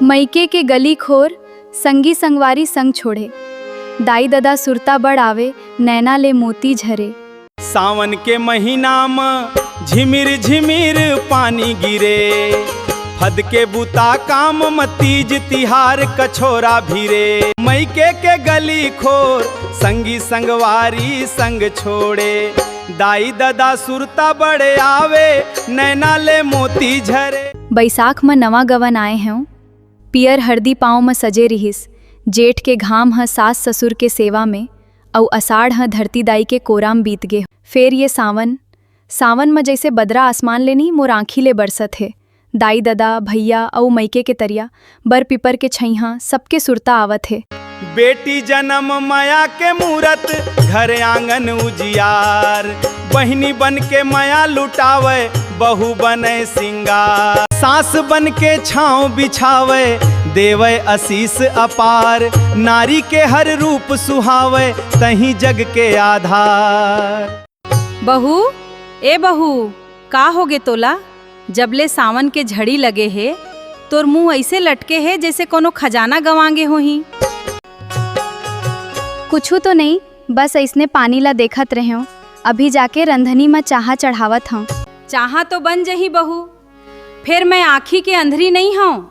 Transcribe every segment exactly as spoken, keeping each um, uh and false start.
मइके के गली खोर, संगी संगवारी संग छोड़े। दाई ददा सुरता बड़ आवे, नैना ले मोती झरे। सावन के महीना म झिमिर झिमिर पानी गिरे, फद के बुता काम म तीज तिहार कछोरा भिरे। मइके के गली खोर, संगी संगवारी संग छोड़े। दाई ददा सुरता बड़े आवे, नैना ले मोती झरे। बैसाख म नवा गवन आए हंव, पियर हरदी पांव म सजे रिहिस। जेठ के घाम ह सास ससुर के सेवा में, अउ असाढ़ ह धरती दाई के कोरा म बीत गे। फेर ये सावन, सावन म जइसे बदरा आसमान ले नी, मोर आंखी ले बरसत हे। दाई ददा, भइया अउ मइके के तरिया, बर पीपर के छइहां, सबके सुरता आवत हे। बेटी जनम मया के मूरत, घर आंगन उजियार। बहिनी बन के मया लुटावय, बहू बनय सिंगार। सास बन के छांव बिछावय, देवय आशीष अपार। नारी के हर रूप सुहावय, तहीं जग के आधार। बहू, ए बहू, का होगे तोला? जब ले सावन के झड़ी लगे हे, तोर मुंह अइसे लटके हे, जइसे कोनो खजाना गंवा गे होही। कुछू तो नइ, बस अइसने पानी ला देखत रहेंव। अभी जाके रंधनी म चाहा चढ़ावत हंव। चाहा तो बन जही बहू, फेर मैं आंखी के अंधरी नइ हंव।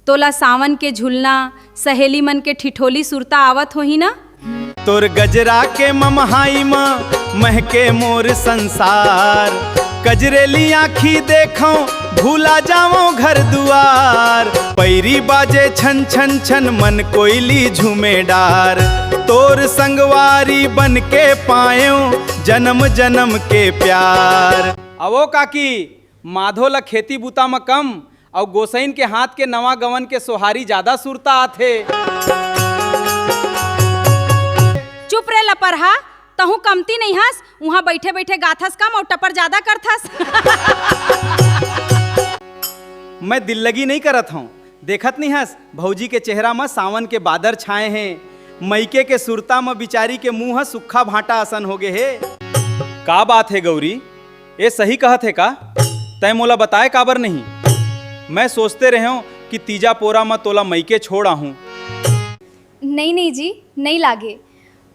तोला सावन के झुलना, सहेली मन के ठिठोली सुरता आवत होही न? तोर गजरा के ममहाई म महके मोर संसार। कजरेली आँखी देखंव, भूला जावंव घर दुआर। पैरी बाजे छन छन छन, मन कोइली झूमे डार। तोर संगवारी बन के पाएंव, जनम जनम के प्यार। अवो काकी, माधो ल खेती बुता म कम, अउ गोसइन के हाथ के नवा गवन के सोहारी जादा सुरता आथे। चुप रे लपरहा, तहूं कमती नइ हस, उहां बइठे बइठे गाथस कम अउ टपर जादा करथस। मैं दिल्लगी नइ करत हंव, देखत नइ हस, भौजी के चेहरा म सावन के बादर छाए हे। मइके के सुरता म बिचारी के मुंह ह सुक्खा भांटा असन होगे हे। का बात हे गौरी, ए सही कहत हे का? तैं मोला बताए काबर नहीं? मैं सोचते रहेंव कि तीजा पोरा म तोला मइके छोड़ आहूं। नइ, नइ जी, नइ लागे।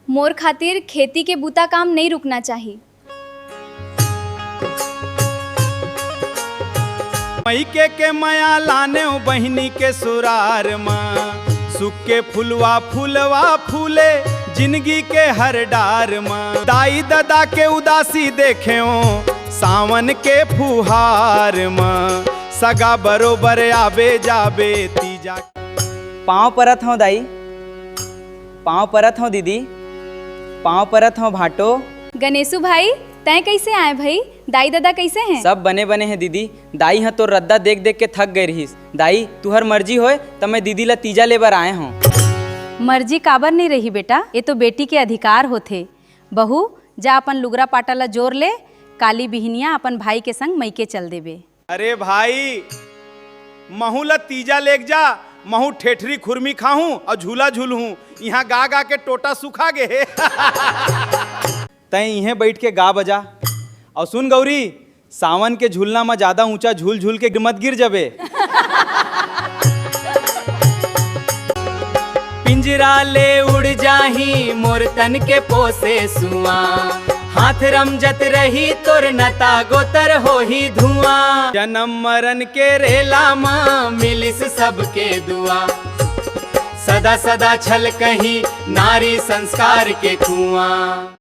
मोर खातिर खेती के बूता काम नइ रुकना चाही। मइके के मया लानेव बहिनी के सुरार म, सुख के फुलवा फुलवा फूले जिनगी के हर डार म। दाई ददा के उदासी देखेंव सावन के फुहार म, सगा बरोबर आबे जाबे तीजा। पांव परत हंव दाई, पांव परत हंव दीदी, पांव परत हंव भांटो। गणेशू भाई, तैं कइसे आए भई? दाई ददा कइसे हें? सब बने बने हें दीदी। दाई ह तोर रद्दा देख देख के थक गए रिहिस। दाई, तुहर मर्जी होय त मैं दीदी ला तीजा ले बर आए हंव। मर्जी काबर नइ रही बेटा, ए तो बेटी के अधिकार होथे। बहू, जा अपन लुगरा पाटा ला जोर ले, काली बिहनिया अपन भाई के संग मइके चल देबे। अरे भाई, महूं ल तीजा लेग जा, महूं ठेठरी खुरमी खाहूं अउ झूला झूलहूं। इहां गा गा के टोटा सुखा गे हे। तैं इहें बइठ के गा बजा। अउ सुन गौरी, सावन के झूलना म जादा ऊंचा झूल झूल के मत गिर जबे। पिंजरा ले उड़ जाही मोर तन के पोसे सुआ, हाथ रमजत रही तोर नता गोतर होही धुआं। जनम मरन के रेला म मिलिस सबके दुआ, सदा सदा छलकही नारी संस्कार के कुआं।